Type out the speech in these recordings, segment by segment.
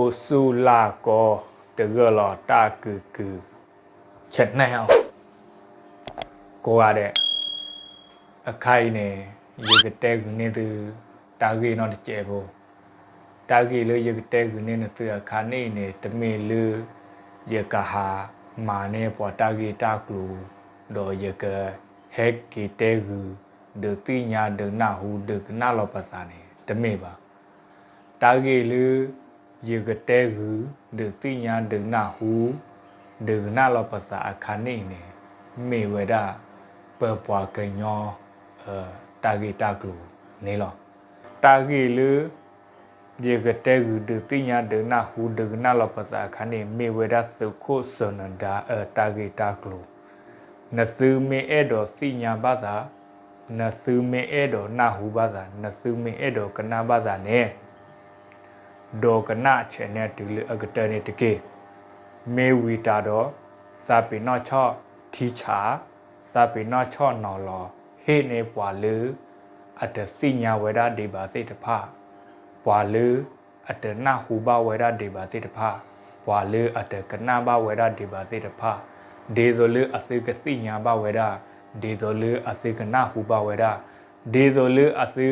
အိၣ်ဆူၣ်လၢ်ကီတဂၢၢ်လီၤ တၢ်ကုၢ်ကုၢ် channel ကိးဂၤဒဲး, အခါအံၤန့ၣ် ယကတဲဂုာ်န့ၢ်သု တၢ်ဂ့ၢ်နီတစဲးဖိ, တၢ်ဂ့ၢ်လၢယကတဲဂုာ်န့ၢ်နသုအခါန့ၣ်အံၤန့ၣ် တမ့ၢ်လၢ ယကဟးမၤန့ၢ်ပှၤတၢ်ဂ့ၢ်တၢ်ကျိၤ ဒီးယကဟဲက့ၤတဲဂုာ် ဒုးသ့ၣ်ညါဒုးနၢ်ဟူဒုးကနၣ်လီၤပသးန့ၣ် တမ့ၢ်ဘၣ်. တၢ်ဂ့ၢ်လၢ ယကတဲဂုာ် ဒုးသ့ၣ်ညါဒုးနၢ်ဟူ ဒုးကနၣ်လီၤပသးအခါန့ၣ်အံၤန့ၣ် မ့ၢ်ဝဲဒၣ် ပပှၤကညီ တၢ်ဂ့ၢ်တၢ်ကျိၤန့ၣ်လီၤ. တၢ်ဂ့ၢ်လၢ ယကတဲဂုာ်ဒုးသ့ၣ်ညါဒုးနၢ်ဟူဒုးကနၣ်လီၤပသးအခါန့ၣ် မ့ၢ်ဝဲဒၣ်သုးခိၣ်စီၤနဒါအတၢ်ဂ့ၢ်တၢ်ကျိၤ, နသုမ့ၢ်အဲၣ်ဒိးသ့ၣ်ညါဘၣ်သး, နသုမ့ၢ်အဲၣ်ဒိးနၢ်ဟူဘၣ်သး, နသုမ့ၢ်အဲၣ်ဒိးကနၣ်ဘၣ်သးန့ၣ် ဒိကနၣ် channel တုၤလၢအကတၢၢ်န့ၣ်တက့ၢ်. မ့ၢ်ဝံၤတၢ်ဒီး သးပ့ၤနီၣ်ဆီၣ်ထံဆး, သးပ့ၤနီၣ်ဆီၣ်နီၤလီၤ ဟ့ၣ်န့ၢ်ပှၤလၢ အတသ့ၣ်ညါဝဲဒၣ်ဒံးဘၣ်သ့ၣ်တဖၣ်, ပှၤလၢ အတနၢ်ဟူဘၣ်ဝဲဒၣ်ဒံးဘၣ်သ့ၣ်တဖၣ်, ပှၤလၢအတကနၣ်ဘၣ်ဝဲဒၣ်ဒံးဘၣ်သ့ၣ်တဖၣ်, ဒ်သိးလၢအသုကသ့ၣ်ညါဘၣ်ဝဲဒၣ်, ဒ်သိးလၢအသုကနၢ်ဟူဘၣ်ဝဲဒၣ်, ဒ်သိးလၢအသု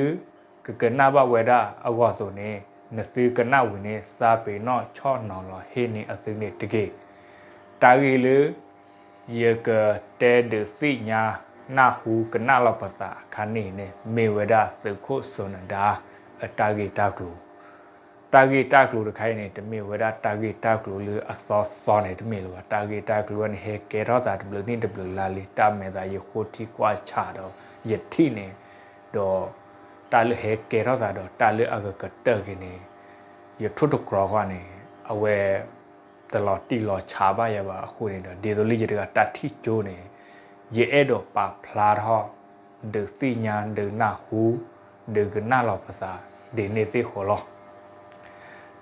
ကကနၣ်ဘၣ်ဝဲဒၣ်အဂီၢ်အသိးန့ၣ် နသုကနၣ်ဝံၤန့ၣ် သးပ့ၤနီၣ်ဆီၣ်နီၤလီၤဟ့ၣ်န့ၢ်အသုန့ၣ်တက့ၢ်. တၢ်ဂ့ၢ်လၢ ယကတဲဒုးသ့ၣ်ညါ နၢ်ဟူကနၣ်လီၤပသးအခါန့ၣ်န့ၣ် မ့ၢ်ဝဲဒၣ်သုးခိၣ်စီၤနဒါအတၢ်ဂ့ၢ်တၢ်ကျိၤ တၢ်ဂ့ၢ်တၢ်ကျိၤတခါအံၤန့ၣ် တမ့ၢ်ဝဲဒၣ်တၢ်ဂ့ၢ်တၢ်ကျိၤလၢအသီသီန့ၣ် တမ့ၢ်လၢၤဘၣ်. တၢ်ဂ့ၢ်တၢ်ကျိၤန့ၣ် ဟဲကဲထီၣ်သးတဘျုးနံၣ်တဘျုးလါလံ တၢ်မဲာ်သးယဃိထံကွၢ်ဆးဒီး ယထံၣ်န့ၣ်, ဒီး တၢ်လၢဟဲကဲထီၣ်သးဒီးတၢ်လၢအကကတၢၢ်က့ၤန့ၣ် ယထိၣ်တကြီဃီန့ၣ် အဝဲ တလီၤတံၢ်လီၤဆဲးဘၣ်ယၤဘၣ်အဃိန့ၣ်ဒီး ဒ်သိးလၢယတဂၤတၢ်ထံၣ်ကၠိန့ၣ် ယအဲၣ်ဒိးပာ်ဖျါထီၣ် ဒုးသ့ၣ်ညါ ဒုးနၢ်ဟူ ဒုးကနၣ်လီၤပသး ဒ်န့ၣ်သ့ၣ်ဃီလီၤ.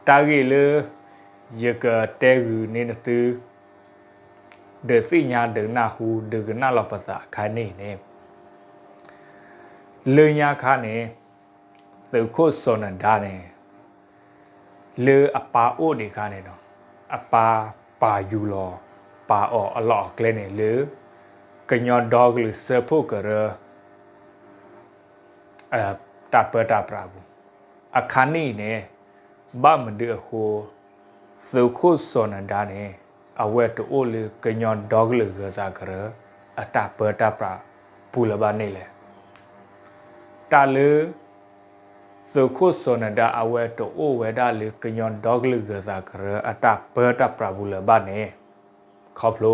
တၢ်ဂ့ၢ်လၢ ယကတဲဂုာ်န့ၢ်နသု ဒုးသ့ၣ်ညါ ဒုးနၢ်ဟူ ဒုးကနၣ်လီၤပသးအခါန့ၣ်န့ၣ် လၢညါခါန့ၣ် သုးခိၣ်စီၤနဒါန့ၣ် လၢအပၢ်အိၣ်ဒံးခါန့ၣ်ဒီး အပၢ်ပာ်ယူၤလီၤ ပာ်အီၤအလီၢ်အကျဲန့ၣ်လၢ ကညီဒီကလုာ်စၢဖှိၣ်ကရၢ တၢ်ပၢတၢ်ပြးအပူၤ, အခါန့ၣ်အံၤန့ၣ် ဘၣ်မနုၤအဃိ သုးခိၣ်စီၤနဒါန့ၣ် အဝဲတအိၣ်လၢကညီဒီကလုာ်ဂၢၤသးကရၢ အတၢ်ပၢတၢ်ပြးပူၤလၢၤဘၣ်န့ၣ်လဲၣ်. တၢ်လၢ သုးခိၣ်စီၤနဒါ အဝဲတအိၣ်ဝဲဒၣ်လၢကညီဒီကလုာ်ဂၢၤသးကရၢ အတၢ်ပၢတၢ်ပြးပူၤလၢၤဘၣ်န့ၣ် ခီဖျိ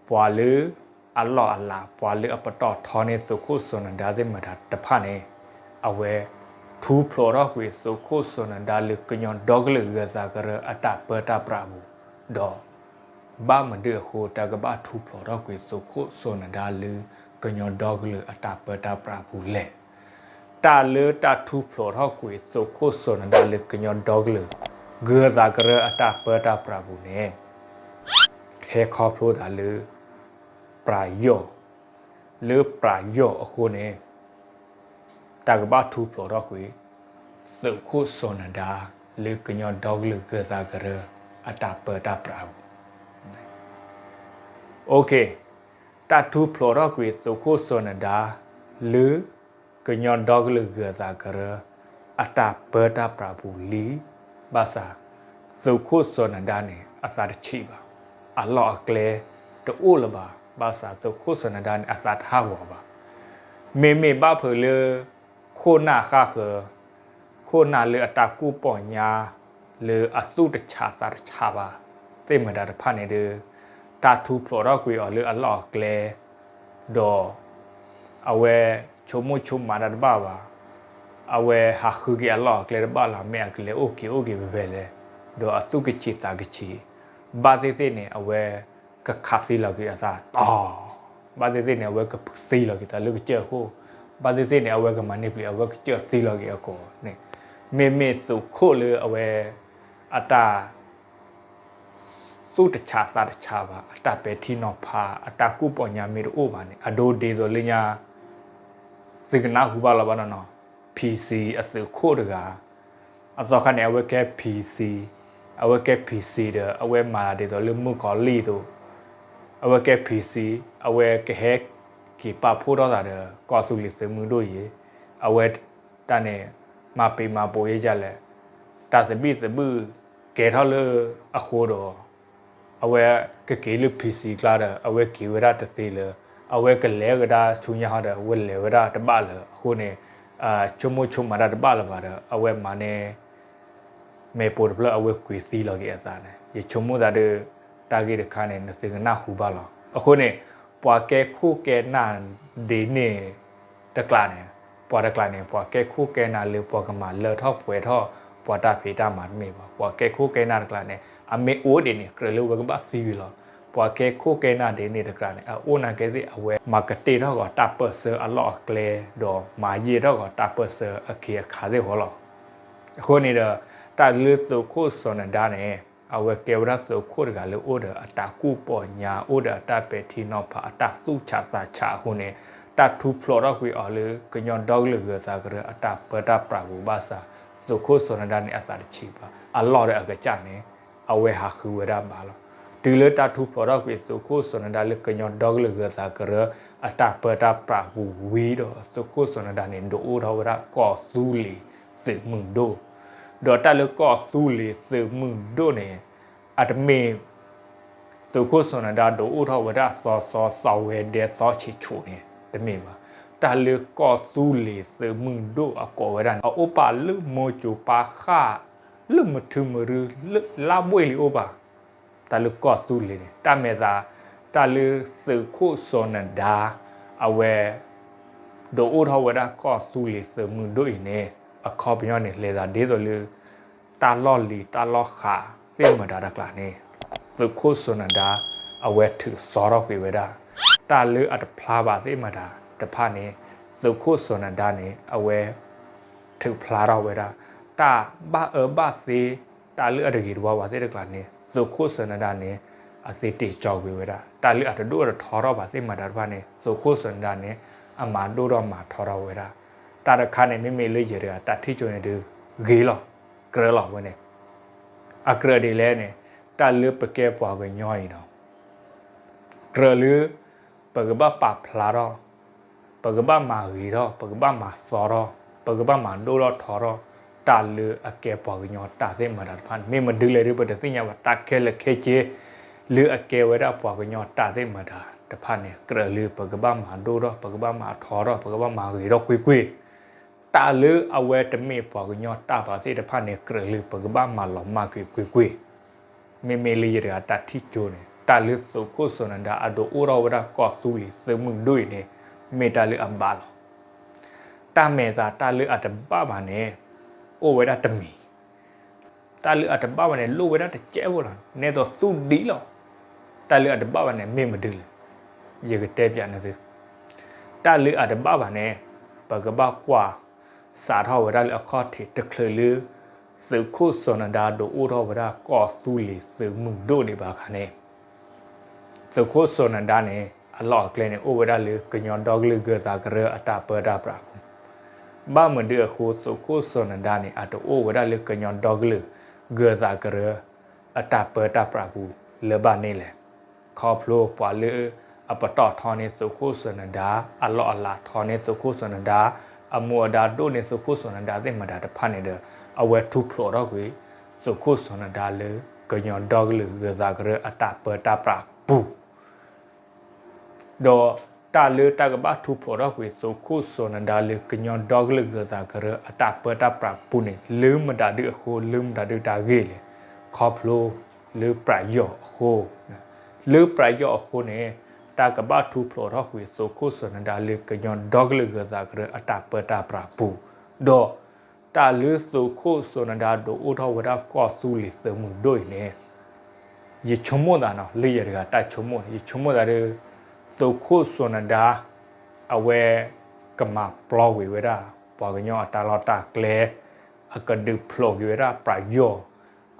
ပှၤလၢအလီၢ်အလၤ ပှၤလၢအပတီၢ်ထီန့ၢ် သုးခိၣ်စီၤနဒါသ့ၣ်မတၤတဖၣ်န့ၣ် အဝဲ ထူဖျိးထီၣ်ကွံာ် သုးခိၣ်စီၤနဒါလၢကညီဒီကလုာ်ဂၢၤသးကရၢ အတၢ်ပၢတၢ်ပြးအပူၤ, ဒီး ဘၣ်မနုၤအဃိ တၢ်ကဘၣ်ထူဖျိးထီၣ်ကွံာ် သုးခိၣ်စီၤနဒါလၢ ကညီဒီကလုာ်အတၢ်ပၢတၢ်ပြးအပူၤလဲၣ်. တၢ်လၢတၢ်ထူဖျိးထီၣ်ကွံာ် သုးခိၣ်စီၤနဒါလၢကညီဒီကလုာ် ဂၢၤသးကရၢ အတၢ်ပၢတၢ်ပြးအပူၤန့ၣ် ဟဲခီဖျိသးလၢ ပြးယိာ်, လၢပြးယိာ်အဃိန့ၣ် တၢ်ကဘၣ်ထူဖျိးထီၣ်ကွံာ် သုးခိၣ်စီၤနဒါ လၢကညီဒီကလုာ်ဂၢၤသးကရၢ အတၢ်ပၢတၢ်ပြးအပူၤ, တၢ်ထူဖျိးထီၣ်ကွံာ် သုးခိၣ်စီၤနဒါ လၢ ကညီဒီကလုာ်ဂၢၤသးကရၢ အတၢ်ပၢတၢ်ပြးအပူၤလံ, ဘၣ်ဆၣ် သုးခိၣ်စီၤနဒါန့ၣ် အသးတဆံးဘၣ်, အလီၢ်အကျဲတအိၣ်လၢၤဘၣ်, ဘၣ်ဆၣ်သုးခိၣ်စီၤနဒါန့ၣ် အသးတဟးဂီၤဘၣ်. မ့မ့ၢ်ဘၣ်ဖုးလၢ ခိၣ်နၢ်ဃၣ်ဃၢၤ, ခိၣ်နၢ်လၢအတၢ်ကူၣ်ပီၣ်ညါ လၢအသူၣ်တဆးသးတဆးဘၣ် သ့ၣ်မတၤတဖၣ်န့ၣ်ဒီး တၢ်ထူဖျိးထီၣ်ကွံာ်အီၤလၢအလီၢ်အကျဲ ဒီး အဝဲဆိကမိၣ်ဆိကမးတၢ်တဘၣ်ဘၣ်, အဝဲဟးဃုက့ၤအလီၢ်အကျဲတဘၣ်လၢၤ မ့ၢ်အကလဲၤအိၣ်က့ၤအိၣ်က့ၤဖဲလဲၣ်, ဒီးအသူၣ်ကဆံးသးကဆံး, ဘၣ်သ့ၣ်သ့ၣ်န့ၣ် အဝဲကခးသံလီၤက့ၤအသးတီၤ, ဘၣ်သ့ၣ်သ့ၣ်န့ၣ် အဝဲကဖုးသံလီၤက့ၤသးလၢကစၢၢ်ခိၣ်, ဘၣ်သ့ၣ်သ့ၣ်န့ၣ် အဝဲကမၤန့ၢ်ပျံၤ အဝဲကစၢၢ်သံလီၤက့ၤအကိာ်န့ၣ်, မ့မ့ၢ်သုးခိၣ်လၢအဝဲ အတၢ် သူၣ်တဆးသးတဆးဘၣ်, အတၢ်ပဲာ်ထံနီၤဖး အတၢ်ကူၣ်ပီၣ်ညါမ့ၢ်တအိၣ်ဘၣ်န့ၣ် အဒိဒ်သိးလၢညါ သုကနၢ်ဟူဘၣ်လီၤဘၣ်နီၢ်နီၢ် PC အသုးခိၣ်တဂၤ, အသီခါန့ၣ် အဝဲကဲ PC အဝဲကဲ PC ဒီး အဝဲမၤဒ်သိးလၢမုၣ်ကီၤလံၢ်အသိး, အဝဲကဲ PC, အဝဲကဟဲက့ၤပာ်ဖှိၣ်ထီၣ်သးဒီး ကီၢ်သူလ့ၤသုးမုၢ်ဒိၣ်အံၤ, အဝဲတၢ်န့ၣ် မၤပ့ၤမၤပိာ်ယဲၢ်လဲၣ်, တၢ်သဘံၣ်သဘုၣ်ကဲထီၣ်လၢအဃိဒီး အဝဲကက့ၤလၢ PC ကျါဒီး အဝဲက့ၤဝဲဒၣ်တသ့လၢၤ, အဝဲကလဲၤဝဲဒၣ်ဆူညါဟီဒီး အဝဲလဲၤဝဲဒၣ်တဘၣ်လၢၤအဃိန့ၣ်, ဆိကမိၣ်ဆိကမးတၢ်တဘၣ်လၢၤဘၣ်ဒီး အဝဲမၤန့ၢ် မ့ၢ်ပိတဖျၢၣ်အဝဲကွံာ်သံလီၤက့ၤအသးန့ၣ် ယဆိကမိၣ်သးဒီး တၢ်ဂ့ၢ်တခါန့ၣ် နသုကနၢ်ဟူဘၣ်လီၤ. အဃိန့ၣ် ပှၤကဲခိၣ်ကဲနၢ်ဒ်န့ၣ်တကျါန့ၣ်, ပှၤတကျါန့ၣ် ပှၤကဲခိၣ်ကဲနၢ်လၢပှၤကမၤလၢထီၣ်ပှဲၤထီၣ် ပှၤတၢ်ဖံးတၢ်မၤတမ့ၢ်ဘၣ်. ပှၤကဲခိၣ်ကဲနၢ်တကျါန့ၣ် အမ့ၢ်အိၣ်ဒ်န့ၣ် ကြၢးလၢဝဲကဘၣ်သံဝံၤလီၤ. ပှၤကဲခိၣ်ကဲနၢ်ဒ်န့ၣ်တကျါန့ၣ် အအိၣ်နာ်က့သ့ၣ် အဝဲမၤကတ့ၢ်ထီၣ်ဂီၤတၢ်ပၢၢ်ဆၢအလီၢ်အကျဲ ဒီးမၤယံာ်ထီၣ်ဂီၤတၢ်ပၢၢ်ဆၢအခ့အခါသ့ၣ်ဃီလီၤ. အဃိန့ၣ်ဒီး တၢ်လၢသုးခိၣ်စီၤနဒါန့ၣ် အဝဲကဲဝဲဒၣ်သုးခိၣ်တဂၤလၢအိၣ်ဒီးအတၢ်ကူၣ်ပီၣ်ညါ အိၣ်ဒီးအတၢ်ပဲာ်ထံနီၤဖး အတၢ်သူၣ်ဆးသးဆးအဃိန့ၣ်, တၢ်ထူဖျိးထီၣ်ကွံာ်အီၤလၢကညီဒီကလုာ်ဂၢၤသးကရၢအတၢ်ပၢတၢ်ပြးပူၤဘၣ်ဆၣ် သုးခိၣ်စီၤနဒါန့ၣ် အသးတဆံးဘၣ်. အလီၢ်ဒီးအကစၢ်န့ၣ် အဝဲဟးဃုဝဲဒၣ်ဘၣ်လီၤ. တုၤလၢတၢ်ထူဖျိးထီၣ်ကွံာ်သုးခိၣ်စီၤနဒါလၢကညီဒီကလုာ်ဂၢၤသးကရၢ အတၢ်ပၢတၢ်ပြးပူၤဝံၤဒီး သုးခိၣ်စီၤနဒါန့ၣ် ဒုးအိၣ်ထီၣ်ဝဲဒၣ်ကီၢ်သူလ့ၤသုးမုၢ်ဒိၣ်, ဒီးတၢ်လၢကီၢ်သူလ့ၤသုးမုၢ်ဒိၣ်န့ၣ် အတမ့ၢ် သုးခိၣ်စီၤနဒါဒုးအိၣ်ထီၣ်ဝဲဒၣ်သီသီသီဝဲဒဲသီဆံးဆူၣ်န့ၣ် တမ့ၢ်ဘၣ်. တၢ်လၢကီၢ်သူလ့ၤသုးမုၢ်ဒိၣ်အကိးဝဲဒၣ်န့ၣ် အအိၣ်ပာ်လၢမိၢ်စိၤပၤဃၣ် လၢမထုမရူ လၢလါဘှ့ၣ်လံအိၣ်ဘၣ်. တၢ်လၢကီၢ်သူလ့ၤန့ၣ် တၢ်မဲာ်သး တၢ်လၢသုးခိၣ်စီၤနဒါ အဝဲ ဒုးအိၣ်ထီၣ်ဝဲဒၣ်ကီၢ်သူလ့ၤသုးမုၢ်ဒိၣ်အံၤန့ၣ် အခီပညီန့ၣ် လဲၤသးဒ်သိးလၢ တၢ်လီၢ်လံၤတၢ်လီၢ်ဃးသ့ၣ်မတၤတကျါန့ၣ် သုးခိၣ်စီၤနဒါ အဝဲထုးသီထီၣ်ကွံာ်ဝဲဒၣ် တၢ်လၢအတဖျါဘၣ်သ့ၣ်မတၤတဖၣ်န့ၣ် သုးခိၣ်စီၤနဒါန့ၣ် အဝဲ ထုးဖျါထီၣ်ဝဲဒၣ် တၢ်ဘၣ်အၢဘၣ်သီ တၢ်လၢအတဂ့ၤတဝါဘၣ်သ့ၣ်တကျါန့ၣ် သုးခိၣ်စီၤနဒါန့ၣ် အသ့တ့ၢ်ကၠီကွံာ်ဝဲဒၣ် တၢ်လၢအတဒိၣ်အတထီထီၣ်ဘၣ်သ့ၣ်မတၤတဖၣ်န့ၣ် သုးခိၣ်စီၤနဒါန့ၣ် အမၤဒိၣ်ထီၣ်မၤထီထီၣ်ဝဲဒၣ်. တၢ်တခါန့ၣ် မ့မ့ၢ်လၢယဲတဂၤတၢ်ထံၣ်ကၠိန့ၣ်ဒုး ဂ့ၤလီၤ ကြၢးလီၤဝဲန့ၣ် အကြၢးဒ်လဲၣ်န့ၣ် တၢ်လၢပကဲပှၤကညီအံၤဒီး ကြၢးလၢ ပကဘၣ်ပာ်ဖျါထီၣ် ပကဘၣ်မၤဂ့ၤထီၣ် ပကဘၣ်မၤသီထီၣ် ပကဘၣ်မၤဒိၣ်ထီၣ်ထီထီၣ် တၢ်လၢအကဲပှၤကညီတၢ်သ့ၣ်မတၤတဖၣ်န့ၣ် မ့ၢ်မဒုလဲၣ်ဒုး ပတသ့ၣ်ညါဘၣ် တၢ်ခဲလၢာ်ခဲဆ့ လၢအကဲဝဲဒၣ်ပှၤကညီတၢ်သ့ၣ်မတၤတဖၣ်န့ၣ် ကြၢးလၢပကဘၣ်မၤဒိၣ်ထီၣ် ပကဘၣ်မၤထီထီၣ် ပကဘၣ်မၤဂ့ၤထီၣ်ကွ့ၢ်ကွ့ၢ် တၢ်လၢအဝဲတမ့ၢ်ပှၤကညီတၢ်ဘၣ်သ့ၣ်တဖၣ်န့ၣ် ကြၢးလၢပကဘၣ်မၤလီၤမၢ်ကွံာ်ကွ့ၢ်ကွ့ၢ်. မ့မ့ၢ်လၢယဲတဂၤတၢ်ထံၣ်ကၠိန့ၣ် တၢ်လၢသုးခိၣ်စီၤနဒါအဒုးအိၣ်ထီၣ်ဝဲဒၣ်ကီၢ်သူလ့ၤသုးမုၢ်ဒိၣ်အံၤန့ၣ် မ့ၢ်တၢ်လၢအဘၣ်လီၤ. တၢ်မဲာ်သးတၢ်လၢအတဘၣ်ဘၣ်န့ၣ် အိၣ်ဝဲဒၣ်တမံၤ တၢ်လၢအတဘၣ်ဘၣ်န့ၣ် လိၣ်ဝဲဒၣ်တစဲးဖိလီၤ နဲသိးသူၣ်ဒံးလီၤ. တၢ်လၢအတဘၣ်ဘၣ်န့ၣ် မ့ၢ်မဒုလဲၣ်. ယကတဲပျးနသု တၢ်လၢအတဘၣ်ဘၣ်န့ၣ် ပကဘၣ်ကွၢ်စးထီၣ်ဝဲဒၣ်လၢအခီၣ်ထံးတချုးလၢ သုးခိၣ်စီၤနဒါဒုးအိၣ်ထီၣ်ဝဲဒၣ်ကီၢ်သူလ့ၤသုးမုၢ်ဒိၣ်ဒံးဘၣ်အခါန့ၣ် သုးခိၣ်စီၤနဒါန့ၣ် အလီၢ်အကျဲန့ၣ် အိၣ်ဝဲဒၣ်လၢကညီဒီကလုာ်ဂၢၤသးကရၢအတၢ်ပၢတၢ်ပြးပူၤ ဘၣ်မနုၤအဃိ သုးခိၣ်စီၤနဒါန့ၣ် အတအိၣ်ဝဲဒၣ်လၢကညီဒီကလုာ်ဂၢၤသးကရၢ အတၢ်ပၢတၢ်ပြးပူၤလၢၤဘၣ်န့ၣ်လဲၣ်. ခီဖျိပှၤလၢအပတီၢ်ထီန့ၢ်သုးခိၣ်စီၤနဒါ အလီၢ်အလၤထီန့ၢ်သုးခိၣ်စီၤနဒါ အမူအဒါဒိၣ်န့ၢ်သုးခိၣ်စီၤနဒါသ့ၣ်မတၤတဖၣ်န့ၣ်ဒီး အဝဲထူဖျိးထီၣ်ကွံာ် သုးခိၣ်စီၤနဒါလၢကညီဒီကလုာ်ဂၢၤသးကရၢအတၢ်ပၢတၢ်ပြးပူၤ ဒီးတၢ်လၢတၢ်ကဘၣ်ထူဖျိးထီၣ်ကွံာ် သုးခိၣ်စီၤနဒါလၢကညီဒီကလုာ်ဂၢၤသးကရၢအတၢ်ပၢတၢ်ပြးပူၤန့ၣ် လၢမတၤဒုအဃိ လၢမတၤဒုတၢ်ဂ့ၢ်လဲၣ်. ခီဖျိလၢပြးယီၢ်အဃိ, လၢပြးယီၢ်အဃိန့ၣ် တၢ်ကဘၣ်ထူဖျိးထီၣ်ကွံာ် သုးခိၣ်စီၤနဒါလၢကညီဒီကလုာ်ဂၢၤသးကရၢအတၢ်ပၢတၢ်ပြးပူၤ, ဒီး တၢ်လၢသုးခိၣ်စီၤနဒါဒုးအိၣ်ထီၣ်ဝဲဒၣ်ကီၢ်သူလ့ၤသုးမုၢ်ဒိၣ်အံၤန့ၣ် ယဆိကမိၣ်သးနီၤ လၢယဲတဂၤတၢ်ဆိကမိၣ်န့ၣ် ယဆိကမိၣ်သးဒီး သုးခိၣ်စီၤနဒါ အဝဲကမၤပျီကွံာ်ဝဲဒၣ် ပှၤကညီအတၢ်လီၢ်တၢ်ကျဲ, အကဒုးဖျိးကွံာ်ဝဲဒၣ်ပြးယီၢ်,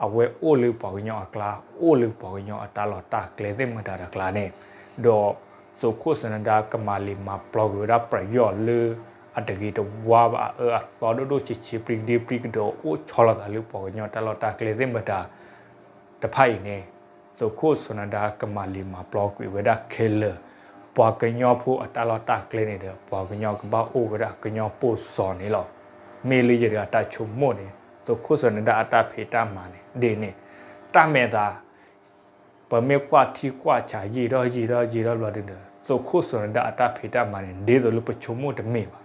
အဝဲအိၣ်လၢပှၤကညီအကျါ, အိၣ်လၢပှၤကညီအတၢ်လီၢ်တၢ်ကျဲသ့ၣ်မတၤတကျါန့ၣ်, ဒီးသုးခိၣ်စီၤနဒါကမၤလံာ်မၤပျီကွံာ်ဝဲဒၣ်ပြးယီၢ်လၢ အတဂ့ၤတဝါဘၣ် အအၢအသီဒိၣ်ဒိၣ်ဆံးဆံး ပြံကဒ့ပြံကဒီး အိၣ်ဆီလီၤသးလၢပှၤကညီတၢ်လီၢ်တၢ်ကျဲသ့ၣ်မတၤ တဖၣ်အံၤန့ၣ် သုးခိၣ်စီၤနဒါကမၤလံာ်မၤပျီကွံာ်ဝဲဒၣ်ခဲလၢာ် ပှၤကညီဖိအတၢ်လီၢ်တၢ်ကျဲန့ၣ်ဒီး ပှၤကညီကဘၣ်အိၣ်ဝဲဒၣ်ကညီပိာ်စီၤန့ၣ်လီၤ. မ့ၢ်လၢယတဂၤတၢ်ဆိကမိၣ်န့ၣ် သုးခိၣ်စီၤနဒါအတၢ်ဖံးတၢ်မၤန့ၣ် ဒ်န့ၣ် တၢ်မဲာ်သး ပမ့ၢ်ကွၢ်ထံကွၢ်ဆးယံာ်ထီၣ်ယံာ်ထီၣ်ယံာ်ထီၣ်ဘျီဒုဒီး သုးခိၣ်စီၤနဒါအတၢ်ဖံးတၢ်မၤန့ၣ် ဒ်သိးလၢပဆိကမိၣ်တမ့ၢ်ဘၣ်.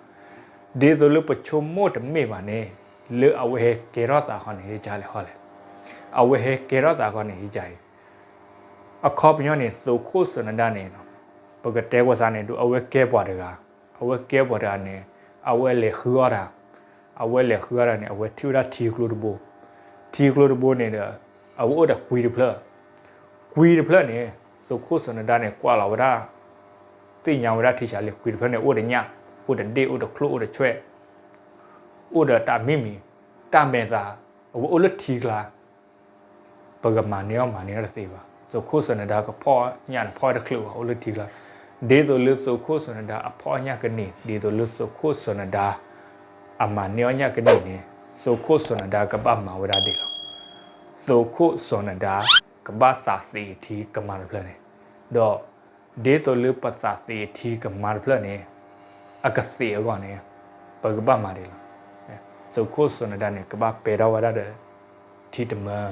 ဒ်သိးလၢပဆိကမိၣ်တမ့ၢ်ဘၣ်န့ၣ် လၢအဝဲဟဲကဲထီၣ်သးခီန့ၣ် ဟဲကလဲၣ်ဟီလဲၣ်. အဝဲဟဲကဲထီၣ်သးခီန့ၣ် ဟဲကလဲၣ် အခီပညီန့ၣ် သုးခိၣ်စီၤနဒါန့ၣ် ပကတဲကွၢ်စ့ၢ်န့ၣ်ဒီး အဝဲကဲပှၤတဂၤ, အဝဲကဲပှၤတဂၤန့ၣ် အဝဲလဲၤဃုအီၣ်တၢ်, အဝဲလဲၤဃုအီၣ်တၢ်န့ၣ် အဝဲထံၣ်ဝဲဒၣ်ထံကျိတဘိ, ထံကျိတဘိန့ၣ်ဒီး အဝဲအိၣ်ဒီးကွံတဖျၢၣ်, ကွံတဖျၢၣ်န့ၣ် သုးခိၣ်စီၤနဒါန့ၣ် ကွၢ်လီၤဝဲဒၣ် သ့ၣ်ညါဝဲဒၣ်ထံဆးလံာ် ကွံတဖျၢၣ်န့ၣ် အိၣ်ဒီးညၣ်, အိၣ်ဒီးဒ့ၣ်, အိၣ်ဒီးချိၣ်, အိၣ်ဒီးဆွဲၣ်, အိၣ်ဒီးတၢ်မံမံၤ, တၢ်မဲာ်သး အဝဲအိၣ်လၢထံကျါ ပကမၤန့ၢ်အီၣ်မၤန့ၢ်အီၣ်တသ့ဘၣ်. သုးခိၣ်စီၤနဒါကဖီၣ်ညၣ်န့ၣ် ဖီၣ်ဝဲတချုးဘၣ် အိၣ်လၢထံကျါ, ဒ်သိးလၢသုးခိၣ်စီၤနဒါအဖီၣ်ညၣ်ကန့ၢ် ဒ်သိးလၢသုးခိၣ်စီၤနဒါ အမၤန့ၢ်အီၣ်ညၣ်ကန့ၢ်န့ၣ် သုးခိၣ်စီၤနဒါကဘၣ်မၤဝဲဒၣ်ဒ်လဲၣ်. သုးခိၣ်စီၤနဒါ ကဘၣ်သးသ့းထံကမါတဖျၢၣ်န့ၣ်, ဒီး ဒ်သိးလၢပသးသ့းထံကမါတဖျၢၣ်န့ၣ် အကသ့းအဂီၢ်န့ၣ် ပကဘၣ်မၤဒ်လဲၣ်. သုးခိၣ်စီၤနဒါန့ၣ် ကဘၣ်ပဲထီၣ်ဝဲဒၣ်ဒီး ထံတမၢ,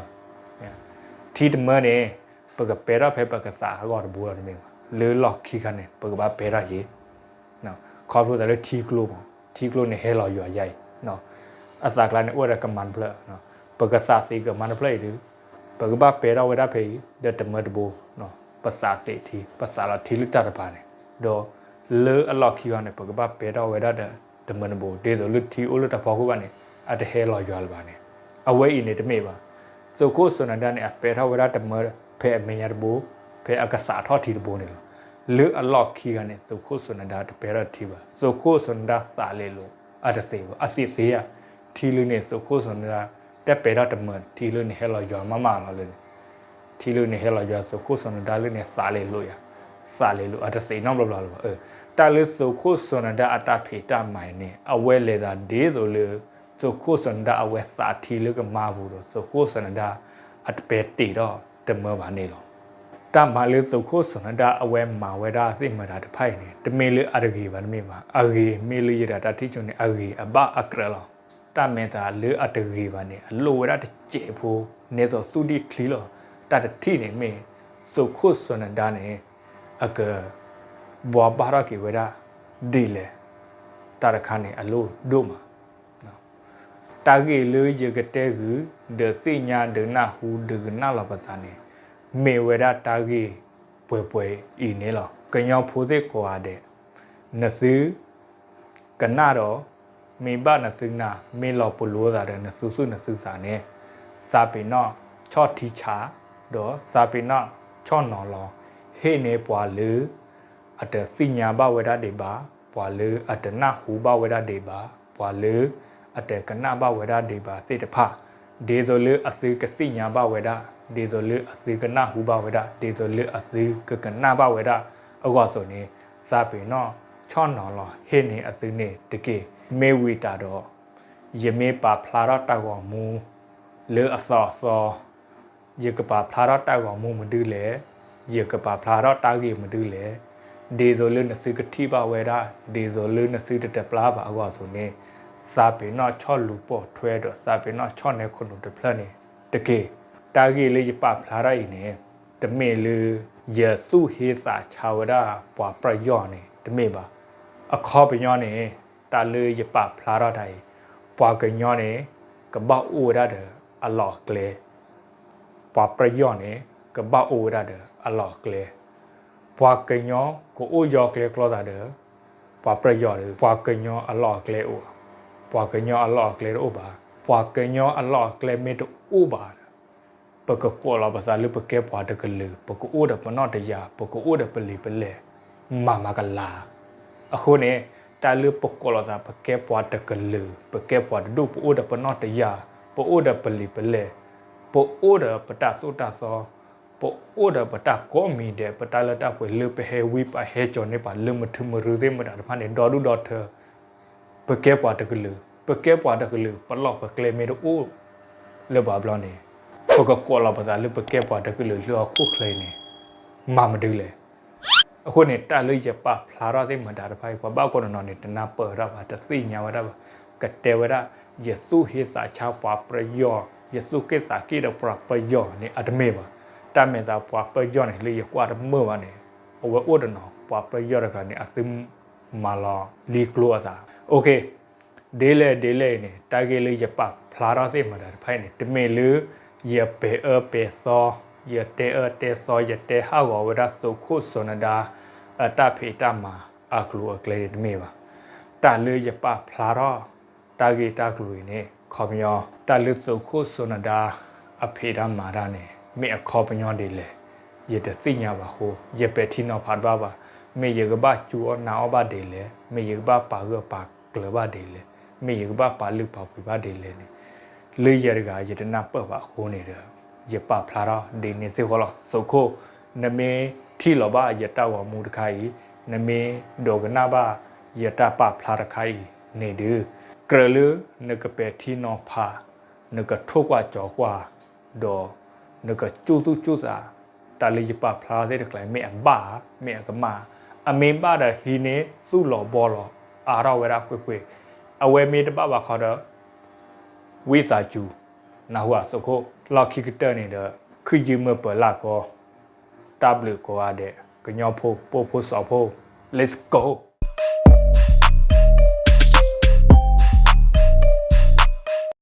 ထံတမၢန့ၣ် ပကပဲထီၣ်ဖဲပကသးအဂီၢ်တဘိလီၤတမ့ၢ်ဘၣ်. လၢလီၢ်ခံခါန့ၣ် ပကဘၣ်ပဲထီၣ်က့ၤ ခီဖျိသးလၢထံကျိမး, ထံကျိန့ၣ်ဟဲလီၤယွၤယါအံၤ, အသးကျါန့ၣ် အိၣ်ဝဲဒၣ်ကမါတဖျၢၣ်, ပကသးသ့းကမါတဖျၢၣ်အံၤဒီး ပကဘၣ်ပဲထီၣ်ဝဲဒၣ်ဖဲအံၤ ဒီးတမၢတဘိ, ပသးသ့းထံ, ပသးလီၤထံလၢတၢ်တပၤန့ၣ်, ဒီးလၢအလီၢ်ခံဂီၢ်န့ၣ် ပကဘၣ်ပဲထီၣ်ဝဲဒၣ်ဒီးတမၢတဘိ, ဒ်သိးလၢထံအိၣ်လၢတၢ်ဖီခိၣ်ဘၣ်န့ၣ် အတဟဲလီၤယွၤလၢၤဘၣ်န့ၣ်, အဝဲအံၤန့ၣ်တမ့ၢ်ဘၣ်. သုးခိၣ်စီၤနဒါန့ၣ် အပဲထီၣ်ဝဲဒၣ်တမၢ ဖဲအမဲာ်ညါတဘိ, ဖဲအကသးထီၣ်ထံတဘိန့ၣ်လီၤ. လၢအလီၢ်ခံဂီၢ်န့ၣ် သုးခိၣ်စီၤနဒါတပဲထီၣ်ထံဘၣ်. သုးခိၣ်စီၤနဒါသးလ့ၤလိာ် အတသ့ဘၣ်, အသ့ၣ်သ့ဧါ. ထံလၢန့ၣ် သုးခိၣ်စီၤနဒါ တပဲထီၣ်တမၢ ထံလၢန့ၣ်ဟဲလီၤယွၤမးမးလီၤလၢန့ၣ်, ထံလၢန့ၣ်ဟဲလီၤယွၤ သုးခိၣ်စီၤနဒါလၢန့ၣ် သးလ့ၤလိာ်ယါ, သးလ့ၤလိာ် အတသ့နီတဘျီဘျီလၢၤဘၣ်. တၢ်လၢသုးခိၣ်စီၤနဒါအတၢ်ဖံးတၢ်မၤအံၤန့ၣ် အဝဲလဲၤသးဒ်သိးလၢ သုးခိၣ်စီၤနဒါအဝဲသးထံလၢကမါပူၤဒီး သုးခိၣ်စီၤနဒါ အတပဲတ့ၢ်ဒီးတမၢဘၣ်န့ၣ်လီၤ. တၢ်မၤလၢသုးခိၣ်စီၤနဒါအဝဲမၤဝဲဒၣ်သ့ၣ်မတၤတဖၣ်အံၤန့ၣ် တမ့ၢ်လၢအတဂ့ၤဘၣ်တမ့ၢ်ဘၣ်. အဂ့ၤ မ့ၢ်လၢယတၢ်ထံၣ်ဆိန့ၣ် အဂ့ၤအဘၣ်အကြၢးလီၤ. တၢ်မဲာ်သးလၢအတဂ့ၤဘၣ်န့ၣ် အလိၣ်ဝဲဒၣ်တစဲးဖိ န့ၣ်သိးသူၣ်ဒံၣ်ချံလီၤ. တၢ်တထံၣ်န့ၣ်မ့ၢ် သုးခိၣ်စီၤနဒါန့ၣ် အက ဘှီဘၣ်ထီၣ်က့ၤဝဲဒၣ်ဒ်လဲၣ်. တၢ်တခါန့ၣ် အလိၣ်ဒိၣ်မး တၢ်ဂ့ၢ်လၢယကတဲဂုာ် ဒီးသ့ၣ်ညါဒုးနၢ်ဟူဒုးကနၣ်လီၤပသးန့ၣ် မ့ၢ်ဝဲဒၣ်တၢ်ဂ့ၢ်ပှဲၤပှဲၤအံၤန့ၣ်လီၤ. ကညီဖိသ့ၣ်ကိးဂၤဒဲး နသုကနၣ်ဒီး မ့ၢ်ဘၣ်နသုကနၣ် မ့ၢ်လီၤပလိာ်သးဒီးနသုသူၣ်နသုသးန့ၣ် သးပ့ၤနီၣ်ဆီၣ်ထံဆး ဒီးသးပ့ၤနီၣ်ဆီၣ်နီၤလီၤ ဟ့ၣ်န့ၢ်ပှၤလၢ အတသ့ၣ်ညါဘၣ်ဝဲဒၣ်ဒံးဘၣ်, ပှၤလၢအတနၢ်ဟူဘၣ်ဝဲဒၣ်ဒံးဘၣ်, ပှၤလၢအတကနၣ်ဘၣ်ဝဲဒၣ်ဒံးဘၣ်သ့ၣ်တဖၣ်, ဒ်သိးလၢအသုကသ့ၣ်ညါဘၣ်ဝဲဒၣ်, ဒ်သိးလၢအသုကနၢ်ဟူဘၣ်ဝဲဒၣ်, ဒ်သိးလၢအသုကကနၣ်ဘၣ်ဝဲဒၣ်အဂီၢ်အသိးန့ၣ်, သးပ့ၤနီၣ်ဆီၣ်နီၤလီၤ ဟ့ၣ်န့ၢ်အသုန့ၣ်တက့ၢ်. မ့ၢ်ဝံၤတၢ်ဒီး ယမ့ၢ်ပာ်ဖျါထီၣ်တၢ်ဂီၤမူ လၢအသီအသီ ယကပာ်ဖျါထီၣ်တၢ်ဂီၤမူမနုၤလဲၣ်, ယကပာ်ဖျါထီၣ်တၢ်ဂ့ၢ်မနုၤလဲၣ်, ဒ်သိးလၢနသုကထံၣ်ဘၣ်ဝဲဒၣ်, ဒ်သိးလၢနသုတတပျၢ်ဘၣ်အဂီၢ်အသိးန့ၣ်, သးပ့ၤနီၣ်ဆီၣ်လူၤပိာ်ထွဲဒီး သးပ့ၤနီၣ်ဆီၣ်နဲခိၣ်နူာ်တဖျၢၣ်န့ၣ်တက့ၢ်. တၢ်ဂ့ၢ်လၢယပာ်ဖျါထီၣ်အံၤန့ၣ် တမ့ၢ်လၢ ယသူၣ်ဟ့သးဆါဝဲဒၣ်ပှၤပြယီၢ်န့ၣ် တမ့ၢ်ဘၣ်. အခီပညီန့ၣ် တၢ်လၢယပာ်ဖျါထီၣ်တၢ်အံၤ, ပှၤကညီန့ၣ် ကဘၣ်အိၣ်ဝဲဒၣ်ဒီးအလီၢ်အကျဲ, ပှၤပြယီၢ်န့ၣ် ကဘၣ်အိၣ်ဝဲဒၣ်ဒီးအလီၢ်အကျဲ, ပှၤကညီကအိၣ်ယီၤကျဲကျီသးဒီး ပှၤပြယီၢ်ဒီး ပှၤကညီအလီၢ်အကျဲအိၣ်, ပှၤကညီအလီၢ်အကျဲတအိၣ်ဘၣ်. ပှၤကညီအလီၢ်အကျဲမ့ၢ်တအိၣ်ဘၣ်ဒီး ပကကိးလီၤပသးလၢပကဲပှၤတကလုာ်, ပကအိၣ်ဒီးပနီၣ်တယၢ်, ပကအိၣ်ဒီးပလံာ်ပလဲၢ်, မၤမၤကလၤ. အဃိန့ၣ် တၢ်လၢပကိးလီၤသး ပကဲပှၤတကလုာ်, ပကဲပှၤတဒူၣ်, ပအိၣ်ဒီးပနီၣ်တယၢ်, ပအိၣ်ဒီးပလံာ်ပလဲၢ်, ပအိၣ်ဒီးပတၢ်သိၣ်တၢ်သီ, ပအိၣ်ဒီးပတၢ်ကိးမံၤဒဲး, ပတၢ်လၢတၢ်ပှဲၤလၢပဟဲဝံပဟဲစိာ်န့ၢ်ပှၤလၢမထူမရူသ့ၣ်မတၤတဖၣ်န့ၣ် ဒီဒူၣ်ဒီထၢ ပကဲပှၤတကလုာ်, ပကဲပှၤတကလုာ်, ပလီၢ်ပကျဲမ့ၢ်တအိၣ်လၢၤဘၣ်ဘျီန့ၣ်, ပကကိးလီၤပသးလၢပကဲပှၤတကလုာ်လၢဟီၣ်ခိၣ်ချၢအံၤန့ၣ် မၤမနုၤလဲၣ်. အဃိန့ၣ် တၢ်လၢယပာ်ဖျါထီၣ်သ့ၣ်မတၤတဖၣ်အံၤ ပှၤဘၣ်ကိးနီၢ်နီၢ်န့ၣ် တနၢ်ပၢၢ်ဝဲဒၣ်ဘၣ်, တသ့ၣ်ညါဝဲဒၣ်ဘၣ်. ကတဲဝဲဒၣ် ယသူၣ်ဟ့သးဆါပှၤပယီၤ, ယသူၣ်က့ၣ်သးက့ၣ်ဒီးပှၤပယီၤန့ၣ် အတမ့ၢ်ဘၣ်. တၢ်မဲာ်သးပှၤပယီၤန့ၣ် လၢယကွၢ်တမုာ်ဘၣ်န့ၣ် အဝဲအိၣ်တနီၤ ပှၤပယီၤတဂၤန့ၣ် အသုမၤလီၤလံကျိအသး. ဒ်လဲၣ်ဒ်လဲၣ်အံၤန့ၣ် တၢ်ဂ့ၢ်လၢယပာ်ဖျါထီၣ်သ့ၣ်မတၤတဖၣ်အံၤန့ၣ် တမ့ၢ်လၢ ယပဲာ်အၢပဲာ်သီ, ယတဲအၢတဲသီ, ယတဲဟးဂီၤဝဲဒၣ်သုးခိၣ်စီၤနဒါ အတၢ်ဖံးတၢ်မၤအကျိၤအကျဲန့ၣ်တမ့ၢ်ဘၣ်. တၢ်လၢယပာ်ဖျါထီၣ် တၢ်ဂ့ၢ်တၢ်ကျိၤအံၤန့ၣ် ခီပညီ တၢ်လၢသုးခိၣ်စီၤနဒါ အဖံးတၢ်မၤတၢ်န့ၣ် မ့ၢ်အခီပညီဒ်လဲၣ် ယတသ့ၣ်ညါဘၣ်အဃိ ယပဲာ်ထံနီၤဖးတဘၣ်ဘၣ်. မ့ၢ်ယကဘၣ်စူးအီၣ်နာ်အီၣ်ဘၣ်ဒ်လဲၣ်, မ့ၢ်ယကဘၣ်ပာ်ဂၢၢ်ပာ်ကျၢၤဘၣ်ဒ်လဲၣ်, မ့ၢ်ယကဘၣ်ပာ်လုၢ်ပာ်ပှ့ၤဘၣ်ဒ်လဲၣ်န့ၣ် လၢယၤတဂၤ ယတနၢ်ပၢၢ်ဘၣ်အဃိန့ၣ်ဒီး ယပာ်ဖျါထီၣ်ဒ်န့ၣ်သ့ၣ်ဃီလီၤ. သုးခိၣ်, နမ့ၢ်ထံၣ်လီၤဘၣ်ယတၢ်ဂီၤမူတခါအံၤ, နမ့ၢ်ဒိကနၣ်ဘၣ်ယတၢ်ပာ်ဖျါတခါအံၤန့ၣ်ဒီး ကြၢးလၢနကပဲာ်ထံနီၤဖး, နကထိၣ်ကွၢ်ကၠီၤကွၢ်, ဒီးနကစူၢ်သူၣ်စူၢ်သး တၢ်လၢယပာ်ဖျါထီၣ်သ့ၣ်တကျါ မ့ၢ်အဘၣ်ဧါ, မ့ၢ်အကမၣ်ဧါ. အမ့ၢ်ဘၣ်ဒီး ဟံးန့ၢ်သူၣ်လီၤဘီလီၤ အါထီၣ်ဝဲဒၣ်ကွ့ၢ်ကွ့ၢ်. အဝဲမ့ၢ်တဘၣ်ဘၣ်ဃီဒီး ဝံသးစူၤ နၢ်ဟူဧါသုးခိၣ်, လီၢ်ခံကတၢၢ်န့ၣ်ဒီး ခုၣ်ယုၢ်မုၢ်ပၢၤလၢ်ကီ, တၢ်ဘျုးကိးဂၤဒဲး ကညီဖိ ပိာ်ဖိစီၤဖိ, Let's go.